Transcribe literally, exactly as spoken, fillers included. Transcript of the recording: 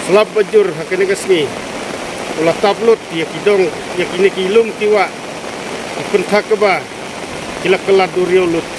Slap bajur ha kane ka sngi u la tap lut ïa ki dong, ïa kine ki lum ki wah, ki pynthak kaba ki la kylla duriaw lut.